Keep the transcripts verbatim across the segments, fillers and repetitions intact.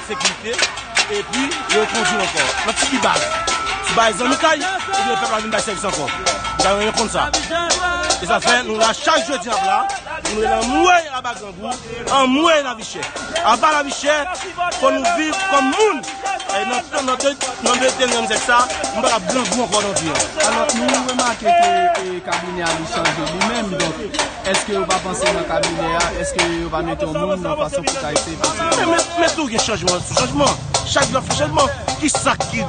Sekirite, epi yo kondui ankò. Nan ti baz. Ti bay zanmi kay, epi pèp la vin bay sèvis ankò. Nou ta renmen konn sa. E sa fè, nou la chak jodi n ap la, pou nou rele anmwey aba grangou, anmwey lavi chè. Aba lavi chè, fò nou viv kòm moun. E nan, nan, nan, nan de tèm sa, nou pa ka grangou ankò nan vi an. Alò, nou remake ke, e, kabinè a li chanje li menm, donk, èske yo pa panse nan kabinè a, èske yo pa mete yon moun nan fason pou ta eseye panse? Men, men, men tou gen chanjman sou chanjman. Chak jou ap fè chanjman. Ki sa ki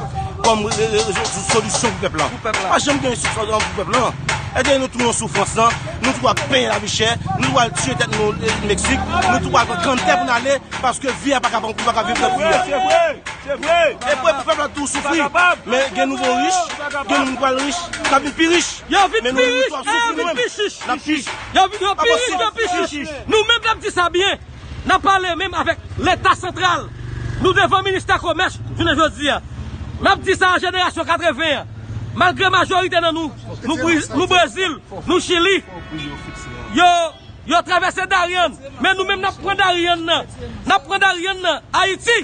kòm, e, e, e, solisyon pou pèp la? Pa janm gen solisyon pou pèp la. Èske nou tou nan soufrans lan, nou tou ap penyen lavi chè, nou tou al tiye tèt nou, e, Meksik, nou tou al pran grann tè pou n ale, paske vi a pa ka, pa ka viv nan peyi a. Se vre, se vre. E pou, pou pèp la tou soufri. Men gen nouvo rich, gen moun k pral rich, k ap vin pi rich. Yo vin pi rich, yo vin pi chich. N ap chich. Yo vin yo pi rich, yo pi chich. Nou menm n ap di sa byen. N ap pale menm avèk Leta santral. Nou devan ministè komès jounen jodi a. N ap di sa a jenerasyon katreven an. Malgre majorite nan nou, nou Bri-, nou Brezil, nou Chili. Yo, yo travèse Darien, men nou menm n ap pran Darien nan. N ap pran Darien nan Ayiti.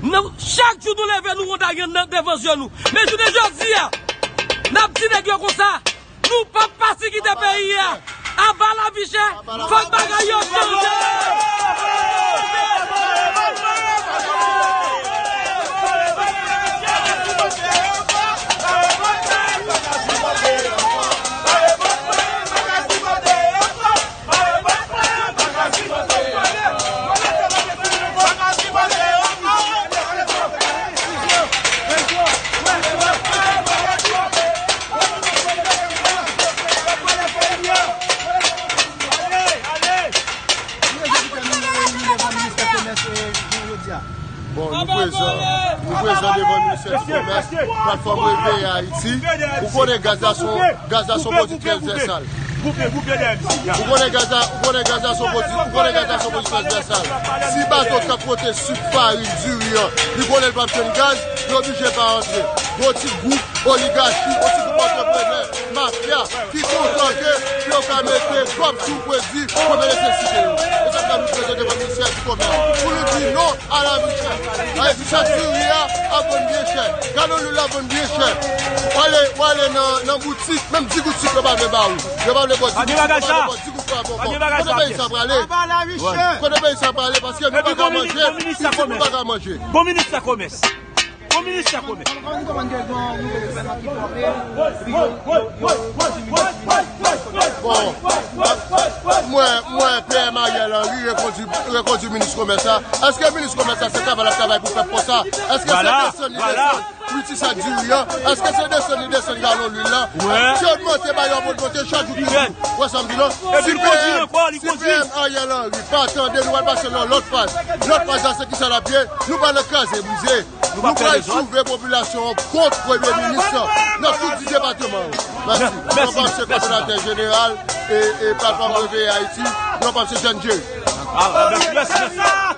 Nou, chak jou nou leve, nou wè Darien nan devan zye nou. Men jounen jodi a, n ap di nèg yo konsa, nou p ap pati kite peyi a. Aba lavi chè, fòk bagay yo chanje. Bon, nou prezan, nou prezan devan Ministè di Komès, Platfòm Reveye Ayiti. Ou konnen gaz la se yon, gaz la se yon pwodui transvèsal. Ou konnen gaz la, ou konnen gaz la se yon pwodui, ou konnen gaz la se yon pwodui transvèsal. Si bato k ap pote sik, farin, diri an, li konnen l p ap jwenn gaz, li oblije pa antre. Gwo ti gwoup oligachi, yon ti gwoup antreprenè, mafya, ki kontan ke pou yo ka mete kòb sou pwodui premye nesesite yo. E sa k fè nou prezante devan Ministè di Komès pou nou di non a lavi chè. Ayiti, chak diri a ap vann byen chè. Galon lwil la vann byen chè. W ale, w ale nan, nan boutik, menm di goud sik yo pa vle ba ou. Yo pa vle ba w di goud sik, yo pa vle ba w di goud sik, yo pa vle ba w. Kote peyi sa prale? Kote peyi sa prale? Paske nou pa ka manje, pitit nou pa ka manje. Bon ministè komès. Bon ministè komès. Bon, mwen, mwen, P M Ariel Henry rekondui, rekondui minis komès la. Èske minis komès la se travay l ap travay pou pèp konsa? Èske se desann li desann piti sak diri an? Èske se desann li desann galon lwil la? Èske ogmante ba yo ap ogmante chak jou ki jou? Wè sa m di la? Si P M, si P M Ariel Henry pa tande, nou pral pase nan lòt faz. Lòt faz la, se kisa l ap ye? Nou pral nan kraze brize. Nou pral souve popilasyon an kont premye minis lan nan tout dis depatman yo. Mèsi. Mèsi. Mèsi. Mèsi. Mèsi. Mèsi. Mèsi. Mèsi. Mèsi. Mèsi. Mèsi. Mèsi. Mèsi.